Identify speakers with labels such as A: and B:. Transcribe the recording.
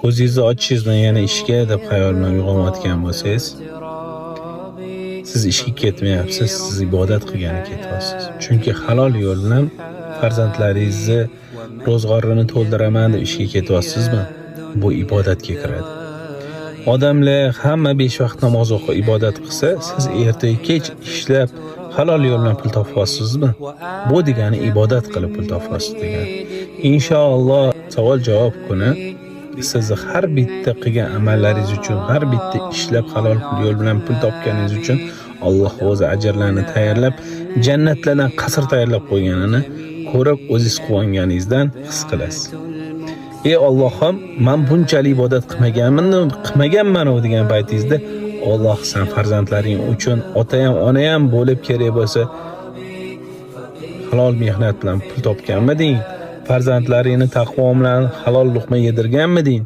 A: Ko'zingizni ochishingiz bilan yana ishga deb xayol bilan uyg'onayotgan bo'lsangiz, siz ishga ketmayapsiz, siz ibodat qilgani ketyapsiz. Chunki halol yo'l bilan farzandlaringizni ro'zg'orini to'ldiraman deb ishga ketyapsizmi? Bu ibodatga kiradi. Odamlar hamma 5 vaqt namoz o'qib ibodat qilsa, siz erta kech ishlab halol yo'l bilan pul topyapsizmi? Bu degani ibodat qilib pul topyapsiz degani. Inshaalloh savol javob kuni sizni har bitta qilgan amallaringiz uchun, har bitta ishlab halol yo'l bilan pul topganingiz uchun Alloh o'zi ajrlarni tayyorlab, jannatlardan qasr tayyorlab qo'yganini ko'rib, o'zingiz quvonganingizdan his qilasiz. Ey Allohim, men bunchalik ibodat qilmaganman, qilmaganman u degan paytingizda Alloh san farzandlaring uchun ota ham, ona ham bo'lib kerak bo'lsa halol mehnat bilan pul topganmiding? Farzandlaringni taqvo bilan halol luqma yedirganmiding?